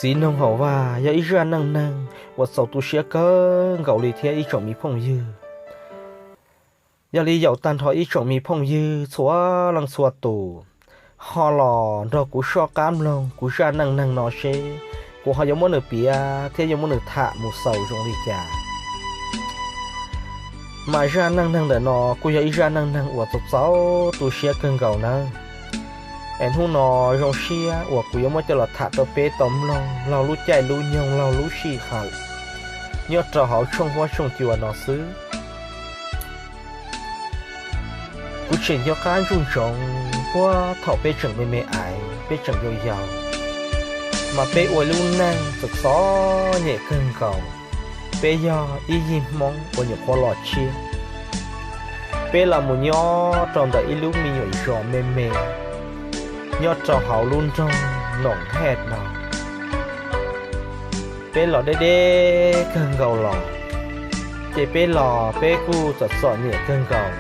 Txiv noog hauv vaj yog ib zaj neej neeg uas txaus tu siab kawg nkaus li thiab ib tsoom me phooj ywg. Yog li yaum tag nrho ib tsoom me phooj ywg txhua leej txhua tus ho los nrog kuv soj qab mloog kuv zaj neej neeg no seb kuv ho yuav muab nws piav thiab yuav muab nws tham mus xaus zoo li cas. Mas zaj neej neeg ntawm no kuj yog ib zaj neej neeg uas txaus txaus tu siab kawg nkaus nawb. Es hnub no zoo siab uas kuv yuav muab coj los tham rau peb tau mloog laug lub caij lub nyoog laug lub sij hawm nyob rau hauv tshooj huab tshooj cua no xwb. Kuv tseem nco qab ntsoov ntsoov puag thaum peb tseem me me aiv, peb tseem yau yau, mas peb ua lub neej txom txom nyem kawg nkaus. Peb yog ib yig Hmoob uas nyuam qhuav los tshiab, peb los mus nyob rau ntawm ib lub me nyuam zos me me nyob rau hauv lub nroog Noom Hej no. Peb los deb deb kawg nkaus los, ces peb los peb kuj txom txom nyem kawg nkaus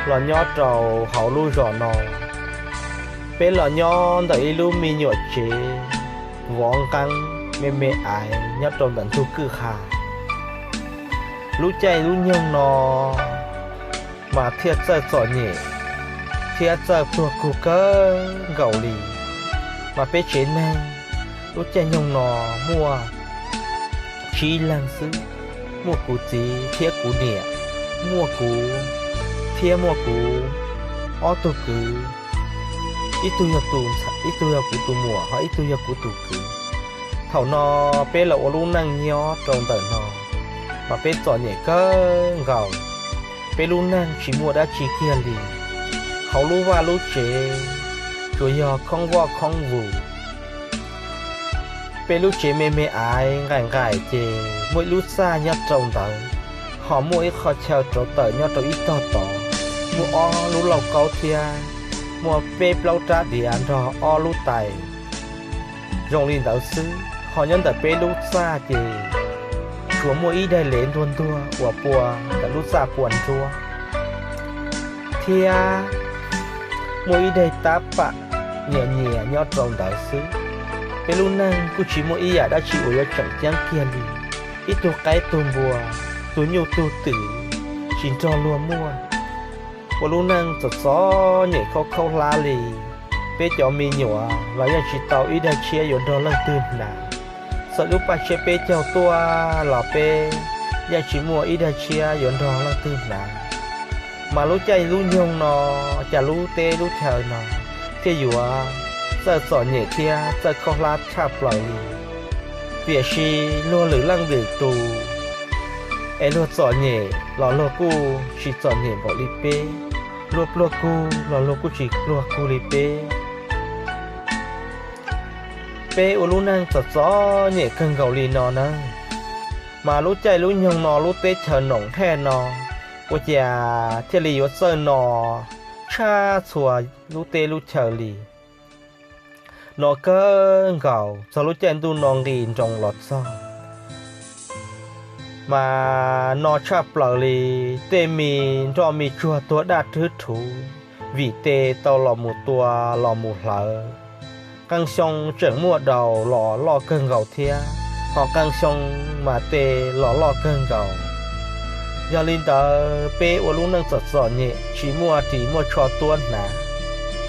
los nyob rau hauv lub zos no. Peb los nyob ntawm ib lub me nyuam tsev vov nqeeb me me aiv nyob rau ntawm ntug kwj ha. Lub caij lub nyoog no mas thiaj txawj txom nyem thiab txawj pluag kug kawg nkaus li. Mas peb tsev neeg lub caij nyoog no muaj tsib leeg xwb, muaj kuv txiv thiab kuv niam, muaj kuv, thiab muaj kuv ob tug kwv, ib tug yog tus ntxhais, ib tug yog kuv tus muam, ho ib tug yog kuv tus kwv. Thaum no peb los ua lub neej nyob rau ntawm no, mas peb txom nyem kawg nkaus. Peb lub neej tsis muaj dab tsi kiag li, hauv lub vaj lub tsev tsuas yog khoob voj khoob vus. Peb lub tsev me me aiv nqaim nqaim ces muaj ib lub txaj nyob rau ntawd, ho muaj ib qho chaw rauv taws nyob rau ib tog tod, muaj ob lub lauj kaub thiab muaj peb plaub rab diav nrog ob lub tais zoo li ntawd xwb. Ho nyob ntawm peb lub txaj ces tsuas muaj ib daim lev ntuag ntuag uas pua ntawm lub txaj pua nruab, thiab muaj ib daim tab pam nyias nyias nyob rau ntawd xwb. Peb lub neej kuj tsis muaj ib yam dab tsi uas yuav tseem ceeb kiag li. Ib tug qaib tug npua, tug nyuj tug twm tsis nrog luag muaj. Ua lub neej txom txom nyem khaub khaub hlab li. Peb cov me nyuam los yeej tsis tau ib daim tshiab yuav nrog leej twg hnav. Txawm lub paj tsiab peb caug tuaj los peb yeej tsis muaj ib daim tshiab yuav nrog leej twg hnav. Mas lub caij lub nyoog no, cas lub teb lub chaw no thiaj yuav txawj txom nyem thiab txawj khaub hlab tshaj plaws li. Tiam sis luag lwm leej lwm tus, es luag txom nyem los luag kuj tsis txom nyem npaum li peb, luag pluag kug los luag kuj tsis pluag kug li peb. Peb ua lub neej txom txom nyem kawg nkaus li no na. Mas lub caij lub nyoog no lub teb chaws Noom Hej no ua cas thiaj li yuav txawj no tshaj txhua lub teb lub chaw li. No kawg nkaus txog lub caij ntuj no nqis nroos los txog, mas no tshaj plaws li. Tej me nroj me tsuag tuag daj rhwb rhuv vim tes tau los mus tua los mus hlawv. Qee xyoo tseem muaj daus los loj kawg nkaus thiab, ho qee xyoo mas tes los loj kawg nkaus. Yog li ntawd peb ua lub neej txom txom nyem, tsis muaj ris muaj tsho tuab hnav,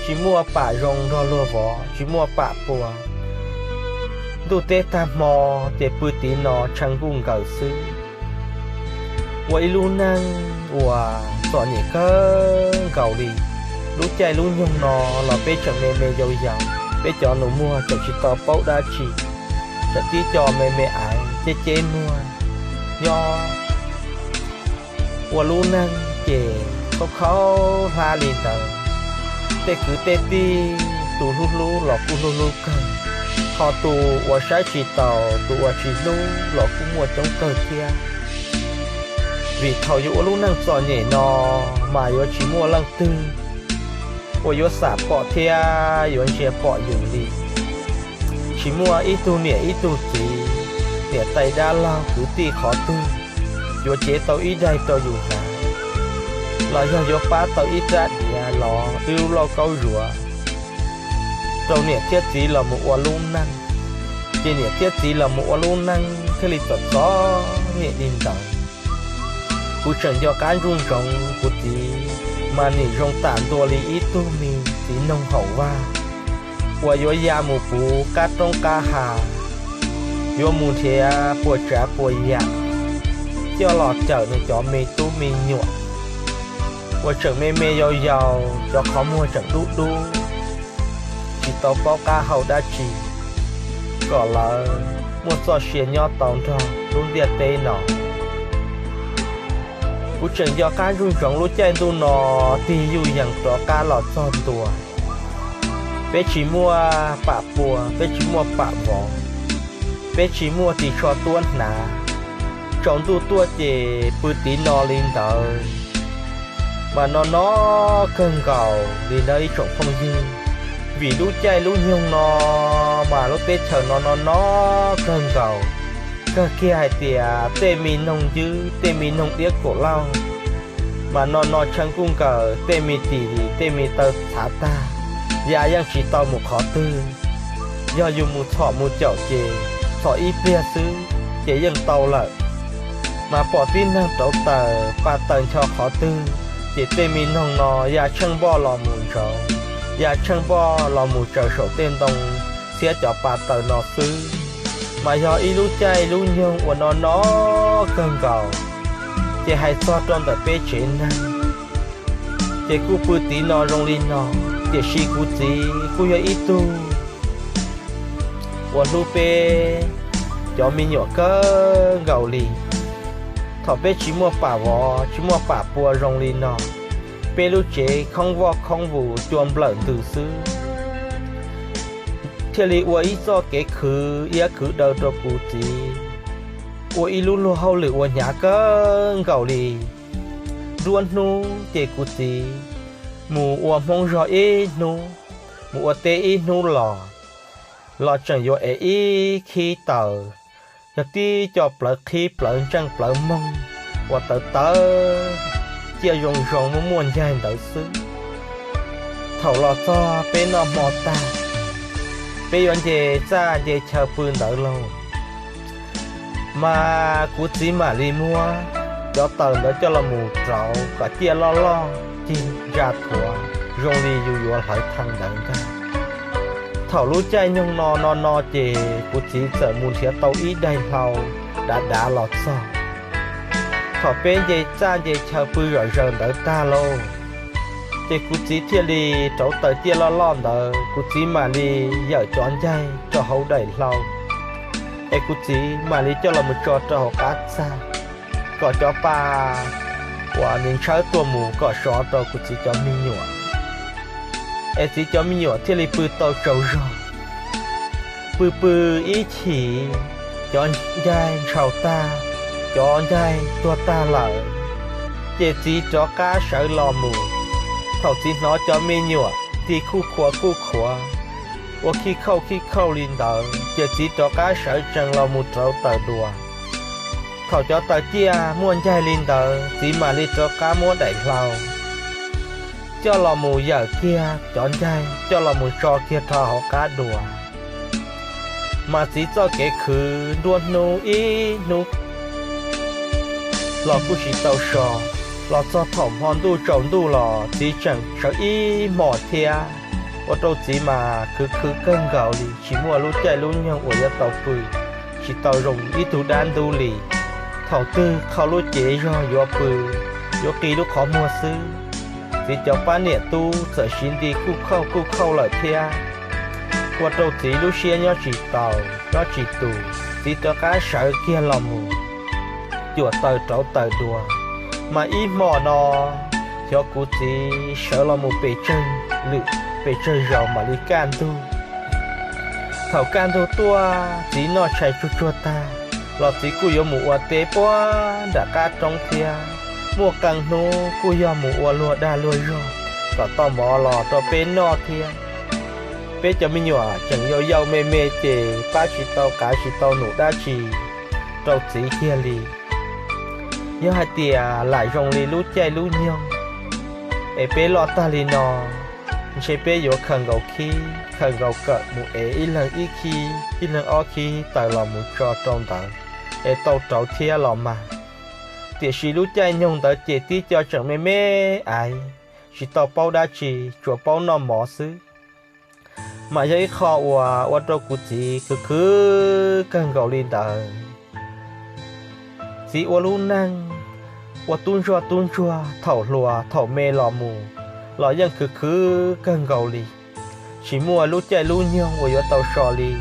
tsis muaj pam zoo nrog luag vov, tsis muaj pam pua. Ntuj teb tag hmo ces pw tiv no tshee nkuj nkaws xwb. Ua ib lub neej uas txom nyem kawg nkaus li. Lub caij lub nyoog no los peb tseem me me yau yau, peb cov nus muag tseem tsis tau paub dab tsi, tseem tib co me me aiv ceb ceb muag nyob ua lub neej ces khaub khaub hlab li ntawd. Tej kwv tej tij tus hlub hlub los kuj hlub hlub kawg, ho tus uas saib tsis taus tus uas tsis hlub los kuj muaj coob kawg thiab. Vim thaum yuav ua lub neej txom nyem no mas yuav tsis muaj leej twg uas yuav xam pom thiab yuav ntsia pom yus li. Tsis muaj ib tug niam ib tug txiv, niam tais dab laug kwv tij qhov twg yuav cev tau ib daig rau yus hnav, los yog yuav pab tau ib rab diav los ib lub lauj kaub zuav rau niam thiab txiv los mus ua lub neej. ces niam thiab txiv los mus ua lub neej thiaj li txom txom nyem li ntawd. Kuv tseem nco qab ntsoov ntsoov kuv txiv mas nim zoo tam ntua li ib tug me txiv noog haum vaj uas yuav ya mus puv qab roob qab hav, yuav mus nrhiav puas tsav puas yam coj los cawm nws cov me tub me nyuam uas tseem me me yau yau, cov qhov muag tseem dub dub, tsis tau paub qab hau dab tsi, kom lawv muaj txoj sia nyob tau nrog lub ntiaj teb no. Kuv tseem nco qab ntsoov ntsoov lub caij ntuj no tig yuj yees rov qab los txog ntua. Peb tsis muaj pam pua, peb tsis muaj pam vov, peb tsis muaj ris tsho tuab hnav. Tsaus ntuj tuaj ces pw tiv no li ntawd mas no no kawg nkaus li ntawd ib tsoom phooj ywg. Vim lub caij lub nyoog no mas lub teb chaws no no no kawg nkaus, kawg kiag hais tias tej me noog ywb, tej me noog diab kaum lauj, mas no no tshee kuj nkawm, tej me tis lis, tej me taw txhav tag, ya yeej tsis tau mus qhov twg. Yog yus mus txhom mus caum ces txhom ib pliag xwb ces yeej tau lawm. Mas pom tib neeg rauv taws pa taws ncho qhov twg, ces tej me noog no ya tsheej npoj los mus ntsaws, ya tsheej npoj los mus tsaws saum tej ntoo txhiab cov pa taws no xwb. Mas yog ib lub caij lub nyoog uas no no kawg nkaus, ces hais txog rau ntawm peb tsev neeg, ces kuj pw tiv no zoo li no, tiam sis kuv txiv kuj yog ib tug uas hlub peb cov me nyuam kawg nkaus li. Thaum peb tsis muaj pam vov tsis muaj pam pua zoo li no, peb lub tsev khoob voj khoob vus cua nplawm ntws xwb, thiaj li ua ib txoj kev khwv iab khwv daw rau kuv txiv ua ib lub luag hauj lwm uas hnyav kawg nkaus li. Nruab hnub ces kuv txiv mus ua Hmoob zog ib hnub, mus ua teb ib hnub los, los tseem yuav ev ib khib taws, yog tib co plawv qhib plawv ntseej plawv moog uas tawv tawv, ciaj zoo zoo muaj muaj ncaig ntawd xwb. Thaum los txog peb noj hmo tag, peb yuav nce txaj nce chaw pw ntawd lauj, mas kuv txiv mam li muab cov taws ntawd coj los mus rauv kom ciaj loj loj cig ntsa thuav zoo li yus yuav hlawv thee ntawd ntag. Thaum lub caij nyoog no no no ces kuv txiv txawm mus nrhiav tau ib daim hlau dav dav los txog. Thaum peb nce txaj nce chaw pw zom zaws ntawd tag lauj, ces kuv txiv thiaj li rauv taws ciaj loj loj ntawd, kuv txiv mam li yawm cov ncaig rau hauv daim hlau, es kuv txiv mam li coj los mus tso rau hauv qab txaj, kom cov pa uas nws ntshawb tuaj mus kom sov rau kuv txiv cov me nyuam. Es txiv cov me nyuam thiaj li pw tau tsaug zog. Pw pw ib chim, cov ncaig ntshaus tag, cov ncaig tuag tag lawm, ces txiv rov qab sawv los mus. Thaum txiv hnov cov me nyuam ti khuj khuav kuj khuav, ua khij khauj khij khauj li ntawd, ces txiv rov qab sawv tsees los mus rauv taws dua. Thaum cov taws ciaj muaj ncaig li ntawd, txiv mam li rov qab muab daim hlau coj los mus yawm kiag cov ncaig coj los mus tso kiag rau hauv qab dua. Mas txiv txoj kev khwv nruab hnub ib hnub los kuj tsis tau so, los txog thaum hmo ntuj tsaus ntuj los txiv tseem sawv ib hmos thiab, ua rau txiv mas khwv khwv kawg nkaus li tsis muaj lub caij lub nyoog uas yuav tau pw, tsis tau zoo ib tug dab ntub li. Thaum twg qhau lub cev zog yuav pw, yuav qi lub qhov muag xwb, txiv cov pab niam tub txawm siv nti kuj khauj kuj khauj lawm thiab, ua rau txiv lub siab nyob tsis tau, nyob tsis tus, txiv rov qab sawv kiag los mus cuam taws rauv taws dua. Mas ib hmo no, xyov kuv txiv sawv los mus pes tsawg lwm pes tsawg zaus mam li kaj ntug. Thaum kaj ntug tuaj txiv noj tshais tsuag tsuag tag, los txiv kuj yuav mus ua teb puag nram qab roob thiab. Muaj qee hnub kuj yog mus ua luag dag luag zog kom tau mov los rau peb noj thiab. Peb cov me nyuam tseem yau yau me me ces pab tsis tau qav tsis tau num dab tsi rau txiv kiag li. Yog hais tias lam zoo li lub caij lub nyoog es peb loj tag li no, ntshe peb yuav khaws nkaus khib khaws nkaus kawm mus ev ib leeg ib khib ib leeg ob khib taws los mus tso rau ntawd es tau rauv thiab los mas. Tiam sis lub caij nyoog ntawd ces tib co tseem me me aiv, tsis tau paub dab tsi, tsuas paub noj mov xwb. Mas yog ib qho uas ua rau kuv txiv khwv khwv kawg nkaus li ntawd. Txiv ua lub neej ua tub ntsuag tub ntsuag thaum hluas thaum me los mus los yeej khwv khwv kawg nkaus li, tsis muaj lub caij lub nyoog uas yuav tau so li.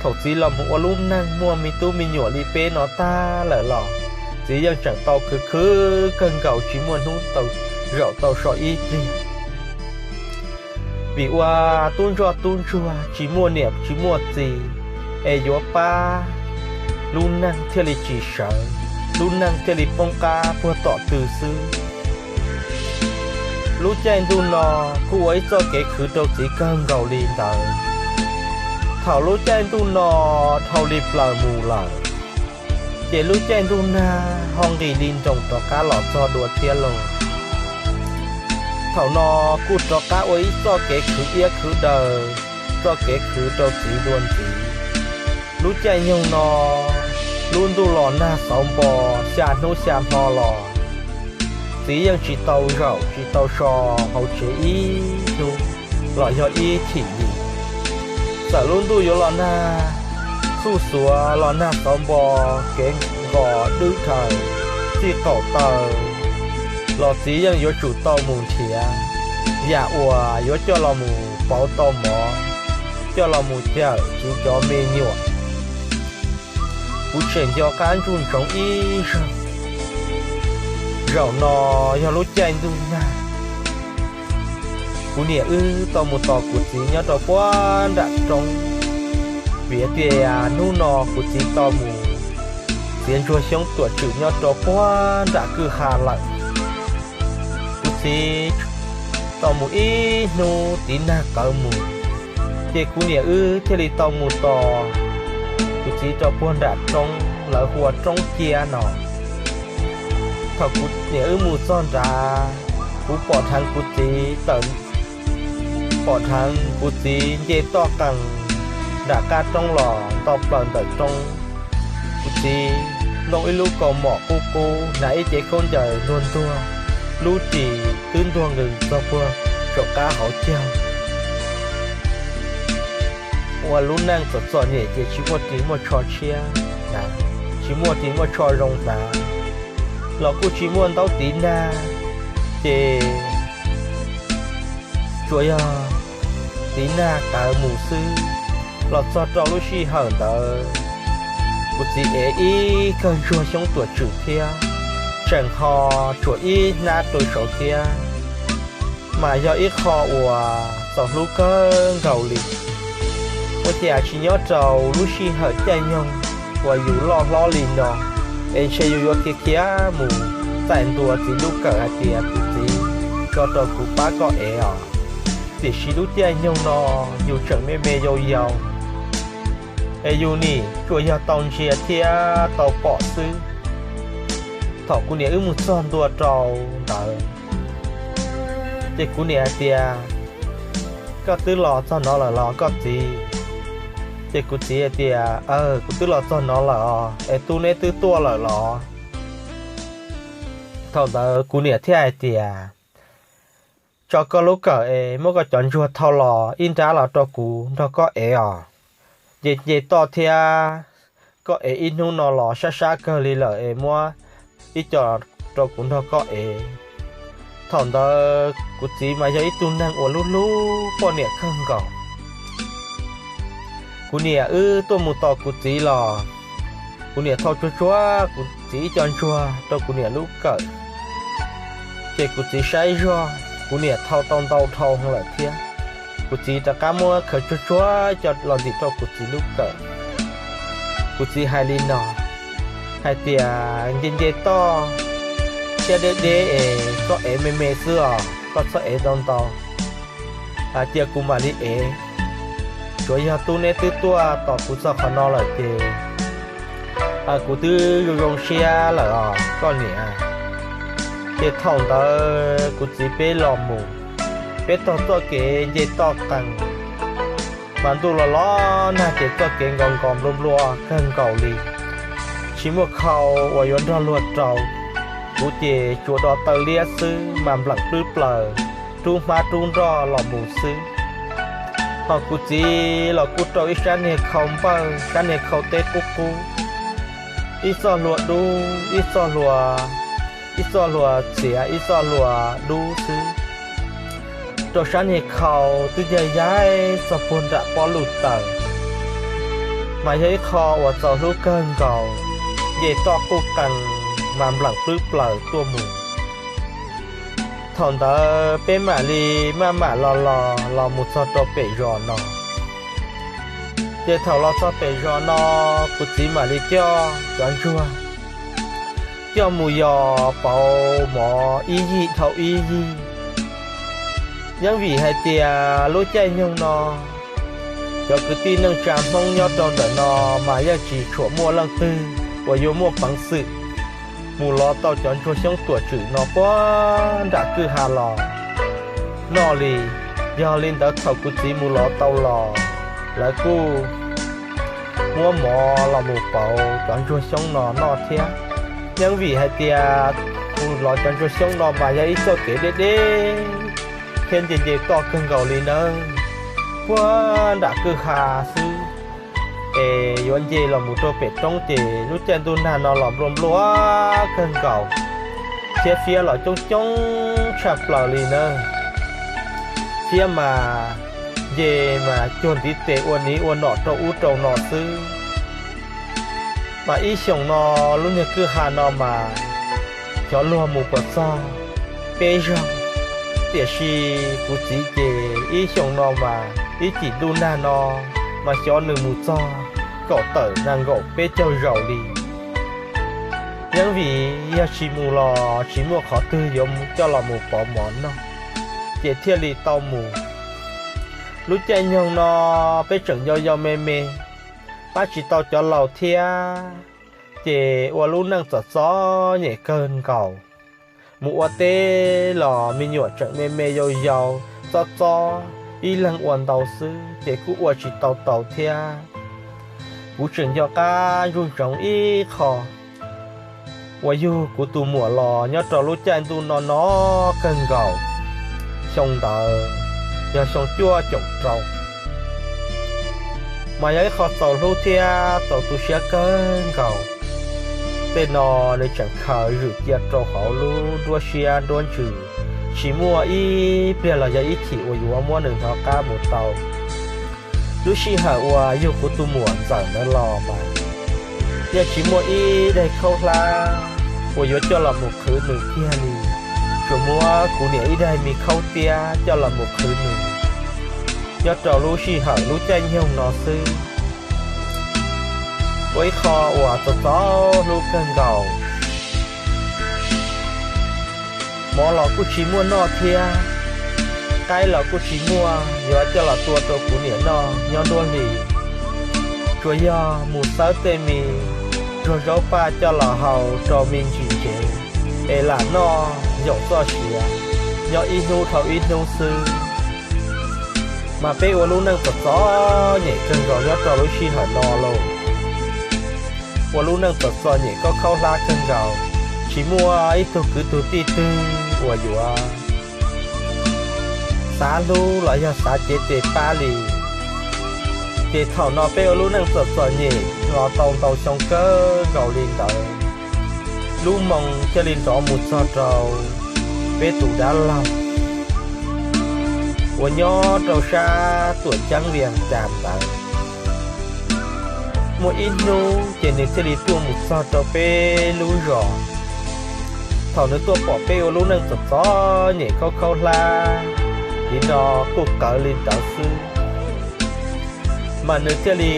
Thaum txiv los mus ua lub neej muaj me tub me nyuam li peb no tag lawm los txiv yeej tseem tau khwv khwv kawg nkaus tsis muaj hnub tau zaum tau so ib pliag. Vim ua tub ntsuag tub ntsuag tsis muaj niam tsis muaj txiv, es yuav pab lub neej thiaj li tsis sawv, lub neej thiaj li poob qab puag tom tw xwb. Lub caij ntuj no kuj ua ib txoj kev khwv rau txiv kawg nkaus li ntawd. Thaum lub caij ntuj no dhau li plaws mus lawm, ces lub caij ntuj nag ho nqis li nroos rov qab los txog dua thiab lauj. Thaum no kuj rov qab ua ib txoj kev khwv iab khwv daws, txoj kev khwv rau txiv dua ntxiv. Lub caij nyoog no, lub ntuj los nag xauv npo, xya hnub xya hmo los txiv yeej tsis tau zaum tsis tau so hauv tsev ib hnub los yog ib chim li. Txawm lub ntuj yuav los nag xuj xuav los nag xauv npo, kev nkos dwb rhaws, txij qaum taw los txiv yeej yuav tsum tau mus nrhiav yam uas yuav coj los mus pauv tau mov, coj los mus cawm txiv cov me nyuam. Kuv tseem nco qab ntsoov ib zaug, zaum no yog lub caij ntuj nag, kuv niam wb tau mus tos kuv txiv nyob rau puag nram roob. Vim tias hnub no kuv txiv tau mus txiav ntsuag xyoob tuam tswm nyob rau puag nram kwj ha lawm. Kuv txiv tau mus ib hnub tiv nag qawv mus, ces kuv niam wb thiaj li tau mus tos kuv txiv rau puag nram roob lawv hu ua Roob Ciab no. Thaum kuv niam wb mus txog nrad, kuv pom dheev kuv txiv tawm, pom dheev kuv txiv nce toj qees nram qab roob los tau plaws ntawm roob. Kuv txiv nplooj ib lub kaus mom qub qub, hnav ib cev khaub ncaws ntuag ntuag, lub ris twb ntuag nqws txog puag saum qab hauv caug. Ua lub neej txom txom nyem ces tsis muaj ris muaj tsho tshiab, tsis muaj ris muaj tsho zoo hnav, los kuj tsis muaj ntaub tiv nag, ces tsuas yog tiv nag qawv mus xwb. Los txog rau lub sij hawm ntawd, kuv txiv ev ib kawg ntsuag xyoob tuam tswm thiab, tseem ho tsuas ib hnab rau saud thiab, mas yog ib qho uas txaus hlub kawg nkaus li. Ua cas tsis nyob rau lub sij hawm caij nyoog uas yus loj hlob li no, es ntshe yus yuav khiav khiav mus txais ntua txiv lub kawm hais tias, kuv txiv, tso rau kuv pab koj ev os. Tiam sis lub caij nyoog no yus tseem me me yau yau, es yus nim tsuas yog tau ntsia thiab tau pom xwb. Thaum kuv niam wb mus txog ntua rau ntawd, ces kuv niam hais tias, koj twb los txog no lawm los koj txiv? Ces kuv txiv hais tias, kuv twb los txog no lawm os, es tub neb twb tuaj lawm los? Thaum ntawd kuv niam thiaj hais tias, tso koj lub kawm es muab koj cov ntsuag thau los ib nrab los rau kuv nrog koj ev os. Nce nce toj thiab, koj ev ib hnub no los sab sab kawg li lawm es muab ib co rau kuv nrog koj ev. Thaum ntawd kuv txiv mas yog ib tug neeg uas hlub hlub poj niam kawg nkaus. Kuv niam wb tuaj mus tos kuv txiv los, kuv niam thau tsuag tsuag kuv txiv ib co ntsuag rau kuv niam lub kawm. Ces kuv txiv saib zog, kuv niam thau tau ntau dhau lawm thiab. Kuv txiv rov qab muab khaws tsuag tsuag co los ntim rau kuv txiv lub kawm. Kuv txiv hais li no, hais tias, nce nce toj thiab deb deb es koj ev me me xwb os, koj txhob ev ntau ntau, cia kuv mam li ev. Tsuav yog tub neb twb tuaj tos kuv txog qhov no lawm ces kuv twb zoo zoo siab lawm os koj niam. Ces thaum ntawd kuv txiv peb los mus, peb taug txoj kev nce toj qees, mas ntuj los los nag ces txoj kev nkaus nkaus nplua nplua kawg nkaus li, tsis muaj khau uas yuav nrog luag rau. Kuv ces tsuas do taw liab xwb mas npleem plwb plaws, rub hmab rub nroj los mus xwb. Ho kuv txiv los kuj rau ib sab niag khau npawj, sab niag khau teb qub qub, ib txoj hlua dub, ib txoj hlua, ib txoj hlua txiav, ib txoj hlua dub xwb. Rau sab niag khau twb yog yaib txog puag nram pob luj taws, mas yog ib qho uas txaus hlub kawg nkaus, nce toj quj qees mas npleem plwb plaws tuaj mus. Thaum ntawd peb mam li maj mam los los los mus txog rau pem zos no. Ces thaum los txog pem zos no, kuv txiv mam li coj cov ntsuag coj mus yos pauv mov ib yig dhau ib yig. Yeeb vim hais tias lub caij nyoog no cov kwv tij neej tsa Hmoob nyob rau ntawm no mas yeej tsis tshua muaj leej twg uas yuav muaj peev xwm mus lov tau cov ntsuag xyoob tuam tswm no puag nram kwj ha los noj li. Yog li ntawd thaum kuv txiv mus lov tau los, lawv kuj muab mov los mus pauv cov ntsuag xyoob no noj thiab. Yeeb vim hais tias mus lov cov ntsuag xyoob no mas yog ib txoj kev deb deb thiab nce nce toj kawg nkaus li nawb, puag nram kwj ha xwb. Es yuav nce los mus rau pem roob ces lub caij ntuj nag no los nplua nplua kawg nkaus, thiab fiab los coob coob tshaj plaws li nawb. Fiab mas nce mas cuag ntiv tes ua niv ua nom rau ub rau no xwb. Mas ib xyoos no lub niag kwj ha no mas xyov luag mus puas txog peb zaug, tiam sis kuv txiv ces ib xyoos no mas ib cim ntuj nag no mas xyov nws mus txog kaum tawm nees nkaum peb caug zaus li. Yeeb vim yog tsis mus los tsis muaj qhov twg yuav coj los mus pauv mov noj, ces thiaj li tau mus. Lub caij nyoog no peb tseem yau yau me me, pab tsis tau cov laus thiab, ces ua lub neej txom txom nyem kawg nkaus. Mus ua teb los me nyuam tseem me me yau yau, txob txob, ib leeg ua ntau xwb ces kuj ua tsis tau tau thiab. Kuv tseem nco qab ntsoov ntsoov ib qho uas yug kuv tus muam los nyob rau lub caij ntuj no no kawg nkaus, xyoo ntawd yog xyoo cuaj caum rau, mas yog ib qho txaus hlub thiab txaus tu siab kawg nkaus. Tej no nws tseem khaws zwm cia rau hauv lub nruab siab nruab ntsws, tsis muaj ib pliag los yog ib chim uas yuav muab nws hnov qab mus tau. Lub sij hawm uas yug kuv tus muam ntxawm ntawd los mas yeej tsis muaj ib daim khaub hlab uas yuav coj los mus qhwv nws kiag li, tsuas muab kuv niam ib daim me khaub tiab coj los mus qhwv nws nyob rau lub sij hawm lub caij nyoog no xwb. Ua ib qho uas txaus txaus hlub kawg nkaus. Mov los kuj tsis muaj noj thiab, qaib los kuj tsis muaj yuav coj los tua rau kuv niam noj nyob nruab hlis. Tsuas yog mus xawb tej me tsuag zaub paj coj los hau rau me ntsis ntsev es lam noj yoom txoj sia nyob ib hnub dhau ib hnub xwb. Mas peb ua lub neej txom txom nyem kawg nkaus nyob rau lub sij hawm no lauj. Ua lub neej txom txom nyem khaub khaub hlab kawg nkaus, tsis muaj ib tug kwv tug tij twg uas yuav xav hlub los yog xav cev tes pab li. Ces thaum no peb ua lub neej txom txom nyem los tau ntau xyoo kawg nkaus li ntawd, lub moo thiaj li nrov mus txog rau peb tus dab laug uas nyob rau sab Tuam Ceeb Vias Cas ntawd. Muaj ib hnub ces nws thiaj li tuaj mus txog rau peb lub zos. Thaum nws tuaj pom peb ua lub neej txom txom nyem khaub khaub hlab li no kuj qawv li ntawd xwb, mas nws thiaj li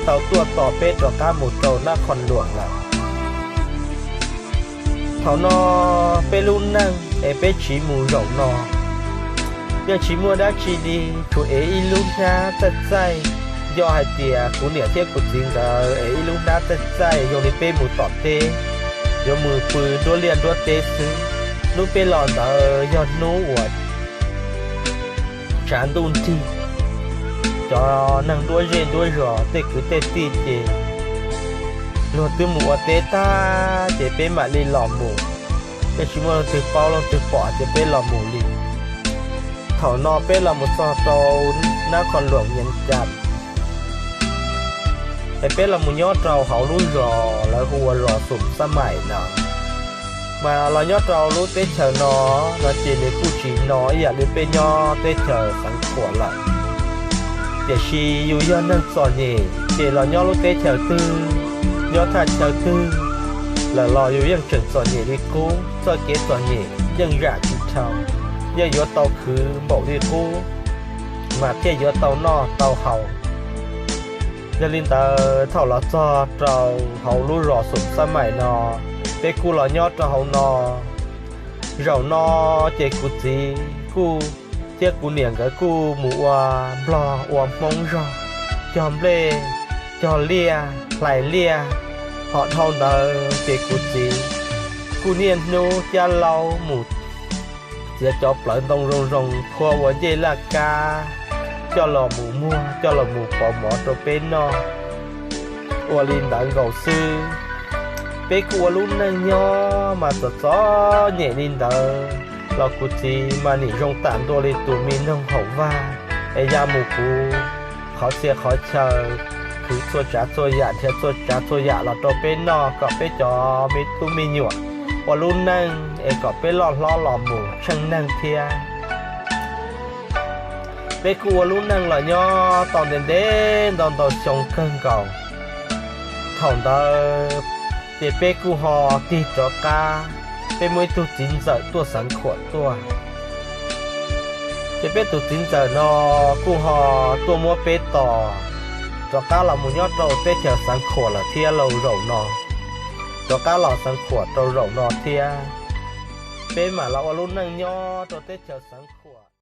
tau tuaj tos peb rov qab mus rau Nab Qhoo Luam lawm. Thaum no peb lub neej es peb tsiv mus zaum no, yeej tsis muaj dab tsi li, tsuas ev ib lub hnab txaij txaij. Yog hais tias kuv niam thiab kuv txiv nkawd ev ib lub hnab txaij txaij zoo li peb mus tom teb, yuav mus pw nruab liaj nruab teb xwb. Hnub peb los ntawd yog hnub uas tsav ntuj nrig, cov neeg nruab zej nruab zos tej kwv tej tij ces luag twb mus ua teb tag ces peb mam li los mus, peb tsis muaj leej twg paub leej twg pom ces peb los mus li. Thaum no peb los mus txog rau nab qhov luam nyias cas es peb los mus nyob rau hauv lub zos lawv hu ua zos Xum Xab Maim no. Mas los nyob rau lub teb chaws no, no ces nws kuj tsis no ib yam li peb nyob teb chaws Xeev Khuam lawm. Tiam sis yus yog neeg txom nyem ces los nyob lub teb chaws twg, nyob thaj chaw twg lawm los yus yeej tseem txom nyem li qub, txoj kev txom nyem yeej zam tsis dhau, yeej yuav tau khwv npaum li qub mas thiaj yuav tau noj tau haus. Yog li ntawd thaum los txog rau hauv lub zos Xum Xab Maim no, peb kuj los nyob rau hauv no. Zaum no ces kuv txiv kuj thiab kuv niam nkawd kuj mus ua nplog ua hmoob zog, cog nplej, cog liaj, hlais liaj. Ho dhau ntawd ces kuv txiv kuj niaj hnub cab laub mus txiav cov plawv ntoo zoo zoo phua ua ncej laj kab coj los mus muag, coj los mus pauv mov rau peb noj. Ua li ntawd nkaus xwb, peb kuj ua lub neej nyob mas txom txom nyem li ntawd los kuv txiv mas nim zoo tam ntua li tus me noog haum vag es ya mus puv qhov txhia qhov chaw, khwv txhua tsav txhua yam, nrhiav txhua tsav txhua yam los rau peb noj kom peb cov me tub me nyuam ua lub neej es kom peb loj hlob los mus tsheej neeg thiab. Peb kuj ua lub neej los nyob tau ntev ntev ntau ntau xyoo kawg nkaus. Thaum ntawd ces peb kuj ho tig rov qab, peb muaj ib tug txiv ntxawm tuaj Xeev Khuam tuaj. Ces peb tus txiv ntxawm no kuj ho tuaj muab peb tos rov qab los mus nyob rau teb chaws Xeev Khuam lawm thiab lauj zaum no. Rov qab los Xeev Khuam rau zaum no thiab, peb mam los ua lub neej nyob rau teb chaws Xeev Khuam.